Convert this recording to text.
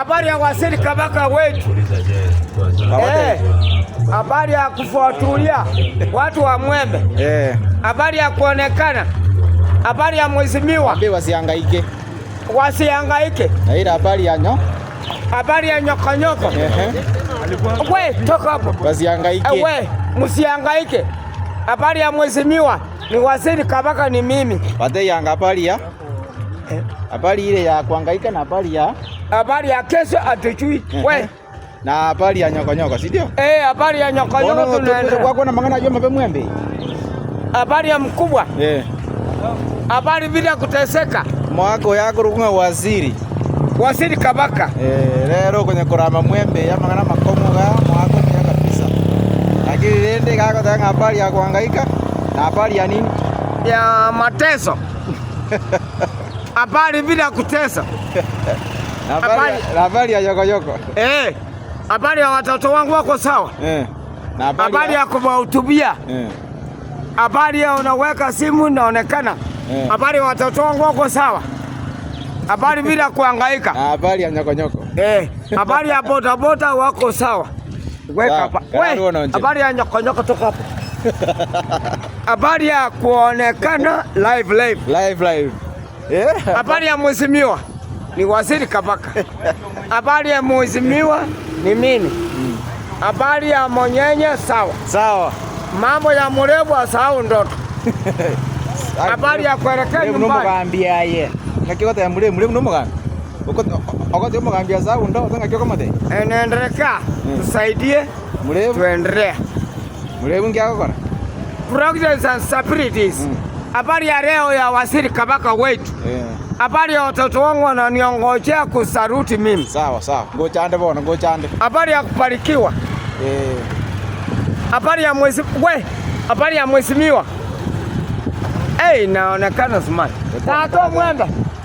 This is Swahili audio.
Habari ya Waziri Kabaka wetu, habari ya kufuatilia watu wa Mwembe, habari ya kuonekana, habari ya mheshimiwa. Ambe wasihangaike. Wasihangaike. Na ile habari ya nyo habari ya nyokonyoko. We toka hapo. Wasihangaike. We msihangaike. Habari ya mheshimiwa ni Waziri Kabaka ni mimi. Wateyanga habari ile ya kuhangaika na habari ya Habari ya kesho hatujui. We na habari ya nyokonyoko, si ndio? Eh, habari ya nyokonyoko tunaendelea. Kwako na mangana jua mape Mwembe. Habari ya mkubwa. Habari bila kuteseka. Mwako yako rukunga waziri. Waziri Kabaka. Eh, lero kwenye kurama Mwembe ya mangana makomo ga mwako ni kabisa. Lakini rende kako tanga habari ya kuhangaika na habari ya nini? Ya mateso. Habari bila kutesa. Habari ya nyokonyoko. Eh, habari ya watoto wangu wako sawa. Na habari ya kuwahutubia. Habari ya unaweka simu inaonekana. Habari ya watoto wangu wako sawa. Habari bila kuhangaika. Na habari ya nyokonyoko. Eh, habari ya boda boda wako sawa. Weka hapa. We, habari ya nyokonyoko toka hapo. Habari ya kuonekana live live. Live live. Habari ya mheshimiwa ni Waziri Kabaka. Habari ya mheshimiwa ni mimi. Habari ya Monyenye sawa. Sawa. Mambo ya Murebu asahau ndoto. Habari ya kuelekea nyumbani. Nomugambia ye. Ngaki gote Murebu Murebu nomugambia. Okote omugambia sahau ndoto ngaki okomote. Enendelea. Tusaidie. Murebu. Tuendelee. Murebu ngiagokora. Progress and stabilities. Habari ya leo ya Waziri Kabaka wetu. Habari ya watoto wangu wananiongojea kusaruti mimi. Sawa sawa. Ngochande bona ngochande. Habari ya kubarikiwa. Habari ya mwezi we, habari ya mheshimiwa. Eh, inaonekana smart. Tato Mwembe.